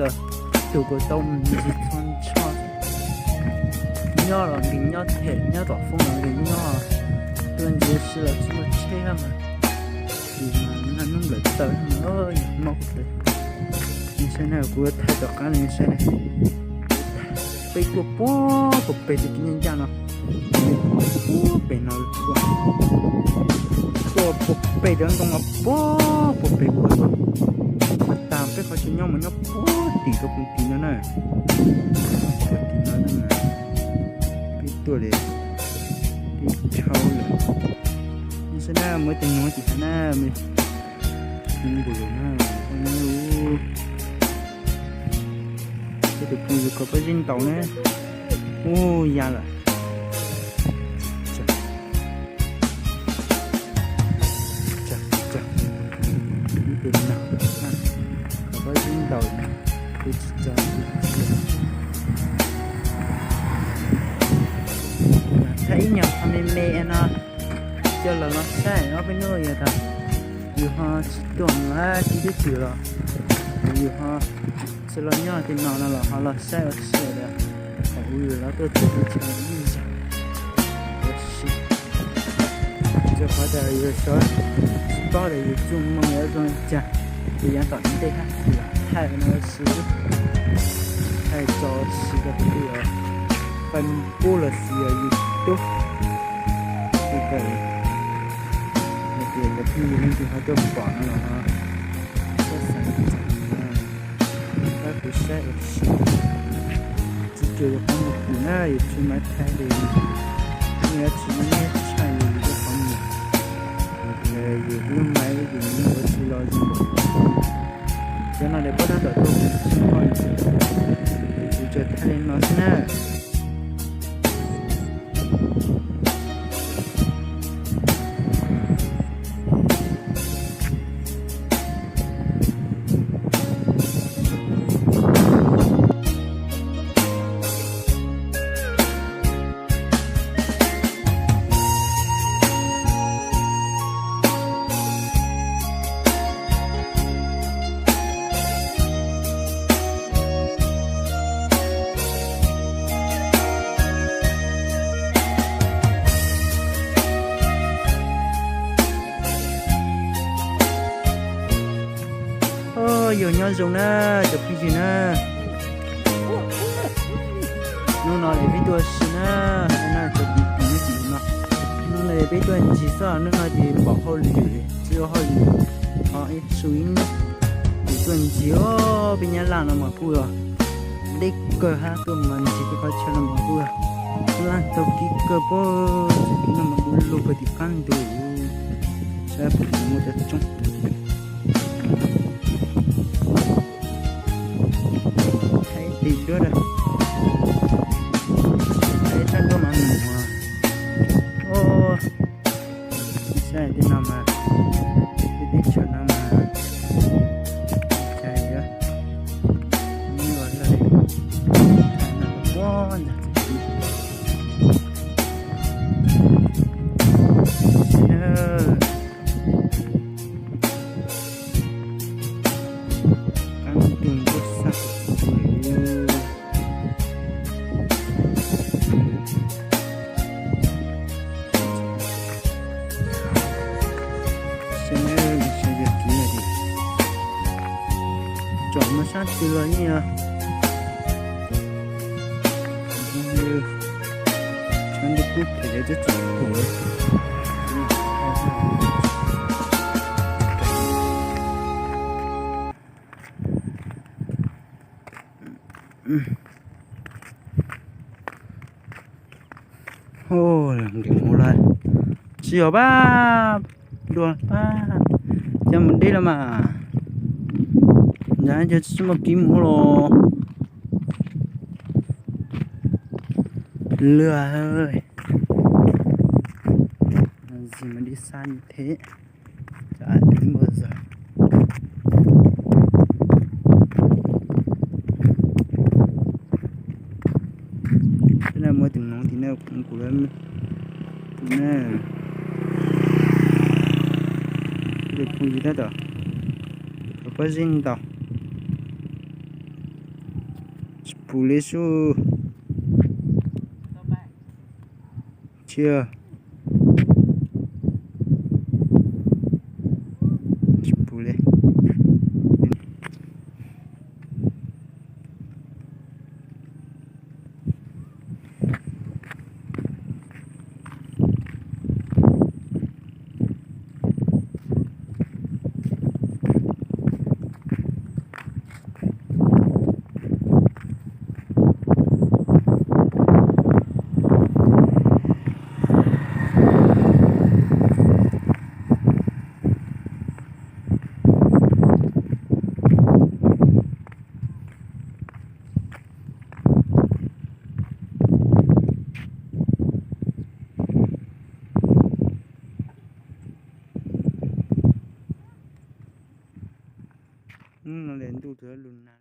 Tus kuv tau mus ntsis txhua ntsho, nyob los nkees nyob them, nyob tom foob los nkees nyob, tuaj ntsis si los tsis muaj tsheb mas, tus mas nag nub nplawm taw mas yog mob kuv pem. Saib na, kuv thaij tom qab no saib na. Peb tuaj puag puag pem tus kis ncaj ncaj no, puag pem no, tuaj puag pem cov ntoo no puag puag pem puag tuaj. Mas tas peb qhov chaw nyob mas nyob puag tim rau koom tim no na. Puag tim no na, peb tuaj li, peb dhau lawm. Saib na, muaj ib tug nyuag tim hav na, me nyuam npus lus na, ua nyob lub. Tej tus phooj ywg koj pab zib ntaus na. Ub, ya lawm. Ib tus no, koj pab zib ntaus, tus tsis tso. Thaij ib nyuag qhov me me no coj los no saib ob peb hnub yog tas yus ho tsis tuaj mus tib twb twm los, yus ho tsis los nyob tej no no los ho los saib ua si tias qhov uas yus los tuaj txog teb chaws ib yam ua si. Tsis qhov tias yus xyov tsis paub tias yus txuj moo yuav zoo li cas, ces yav tom ntej hab thaij no ua si, thaij tso ua si rau peb Facebook los sis YouTube. Hais tias cov phooj ywg leej twg ho tuaj pom no los ho txhob xav li cas na, pab kuv saib ua si. Tsis cuag yus qhov muag kws na, yus tsis mas thaij li, yus tsis nyiam tshaj yus lub qhov muag, yus lub mas yus mus ua si los zoo. Cov no ces pab tab tom tuaj kuv tsis pom, kuv tsuas thaij li no xwb na. Yog nyob zoo na cov phooj ywg na. Hnub no es peb tuaj si na, na cov phooj ywg no, hnub no es peb tuaj ncig xwb, hnub no ces pom hauj lwm, tsis ua hauj lwm, qhov ib su ib hnub, ces tuaj ncig os. Peb nyab laj no mas kuj yog deb kawg hab, tuaj mas ncig peb qhov chaw no mas kuj yog laj tau kiv kawg, pab txoj kev no mas kuj lug kawg tim qab ntug, saib puas muaj cov tsoob. Thaij ib tes duab, thaij ib tsab duab mas mus. Saib tej no mas, tej teb chaws no mas, cas yuav nyuaj lawm, ntag txiv. Qab ntug ntuj xaj. Saib, saib yog kiv no ces tsom muaj sab twg los yeej yog, sab ntawd kub phem tsob tsom phem. Nkees mus lawm, tsis yog pab, dua pab, coj mus deb los mas, ntshe tsis muaj kev mus los. Lwg, zis mas dib xab thiab, cas ib npau zog. Muaj tus noov tim no kuv na, tus phooj ywg tab tom, kuv pab zib ntaus. pum li sub. Tsis, tsis pum li. Hnub no li ntuj txawm lug nag.